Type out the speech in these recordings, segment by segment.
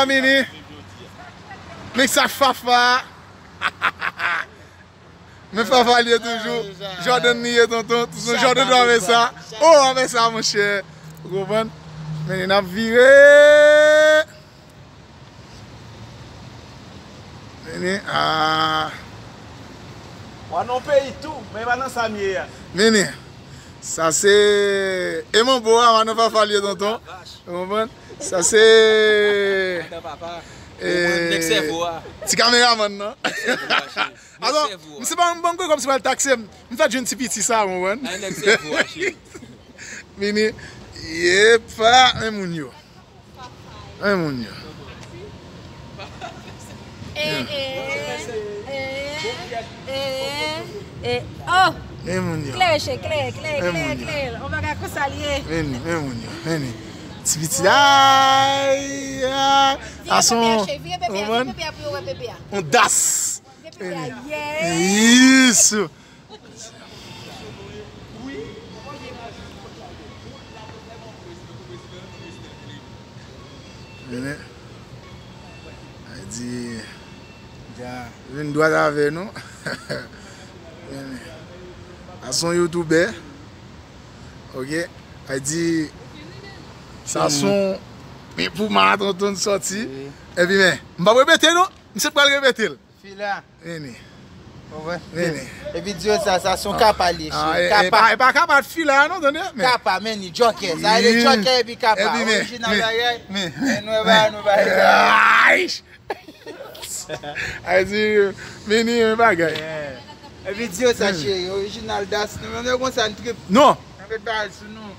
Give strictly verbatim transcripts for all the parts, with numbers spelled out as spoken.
Mini. Mix ak Fafa. Men Fafa li ye toujou. Jordan li ye, tonton. Tonton Jordan dwe avè sa. Oh, avè sa, monchè. Ou konprann? Men n ap vire. Mini, ah. W a nan yon peyi tou, men e pa nan sa m ye a. Mini, sa se, e manbo a, w a nan Fafa li ye, tonton. Ou konprann? Sa se, eh, ti kameramann nan. Atò, misye pa ban m kòb, se pa l takse m. M fèk jwenn ti piti sa, ou konprann? Mini, yepa, men moun yo. Men moun yo. Eh, eh, eh, eh, eh, oh! Men moun yo. Klè, chè, klè, klè, klè, klè. On bagay konsa l ye. Men, men moun yo. Men. Ti piti. Ay, ay. Vire bebe a, chè, vire bebe a, vire bebe a pou yo wè bebe a. On das. Vire bebe a, yes. Yes. Vini. Ay di, vin dwat avè nou. Vini. Sa se yon youtubè. Ok. Ay di, sa se yon, men pou maraton tonton sòti. Epi men, m p ap repete non. Misye pral repete l. Fila. Vini. Ou wè? Vini. Epi di yo sa, sa se yon kapa li ye, cheri. Kapa. E pa, e pa kapa fila non, tande. Kapa, men li jòkè. Sa rele jòkè epi kapa. Orijinal bagay. Men nou e ba, nou ba. Ay! Ay di, vini, men bagay. Epi di yo sa, cheri, orijinal das. Nou menm nou konsa, n trip. Non. N ap met bagay sou nou.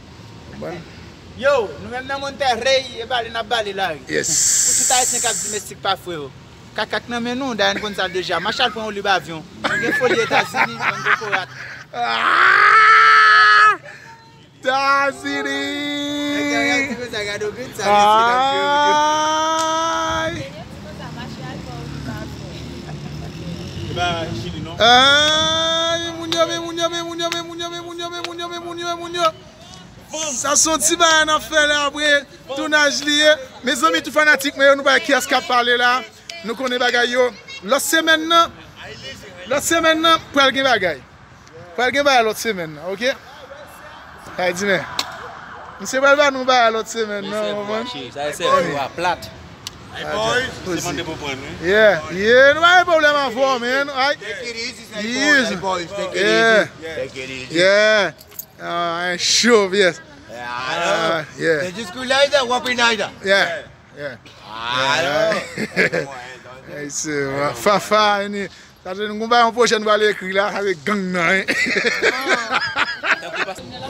Yo, nou menm nan Monterrey, e bale n ap bale la wi. Yes. Pou tout Ayisyen k ap di Messi pa fre yo. Kakak nan men nou, dayè n konn sa deja. Mache al pran yon lib avyon. Nou gen foli Etazini, bann kokorat. Ah! Etazini! Ay! Ay, moun yo, men moun yo, men moun yo. Sa se yon ti bagay n ap fè la apre tounaj li ye. Mezanmi, tout fanatik mwen yo, nou pa wè kiyès k ap pale la. Nou konnen bagay yo. Lòt semèn nan, lòt semèn nan, pral gen bagay. Pral gen bagay lòt semèn nan, ok? Ay, di men. Misye pral ba nou bagay lòt semèn nan, ou konprann? Sa e sèvo a plat. Ay, boys, se mande pou pran, wi. Yeah, yeah, nou pa gen pwoblèm avè w, man. Ay. Take it easy, say, boys, boys, take it easy. Take it easy. Yeah. Ah, en show, yes. Ah, yeah. They just go like that, walk in like that. Yeah, yeah. Ah, yeah. Hey, se, Fafa, ini. Sa se nou konn yon pwojè nou pral ekri la, sa se gang nan, hein.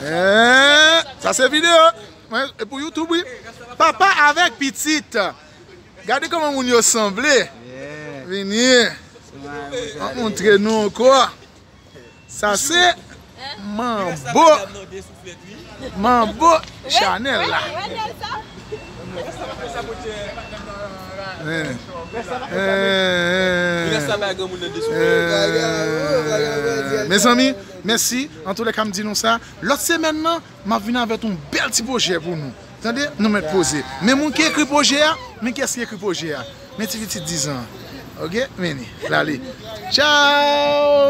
Eh, sa se videyo. Mwen, e pou YouTube, wi. Papa avèk pitit. Gade kòman moun yo sanble. Vini. An montre nou ankò. Sa se Manbo. Manbo Chanèl la. Mezanmi, mèsi. Antoulèka, m di nou sa. Lòt semèn nan, m ap vin avèk yon bèl ti pwojè pou nou. Tande, nou mèt poze. Men moun ki ekri pwojè a, men kiyès ki ekri pwojè a? Men ti pitit dizan an. Ok? Men li, l ale. Tchaw!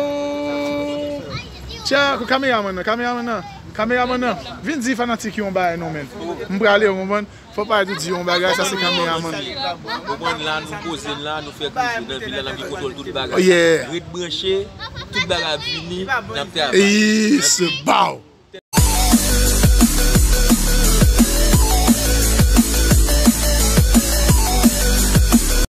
Tchaw! Kameramann nan, kameramann nan, kameramann nan. Vin di fanatik yo yon bagay non, men. M prale, ou konprann? Fò pa di yon bagay, sa se kameramann. Ou konprann la, nou poze la, nou fè koze nan vil la, n ap gen kontwòl tout bagay. Oh, yeah. Ret branche, tout bagay ap vini, n ap travay. Yes, bow!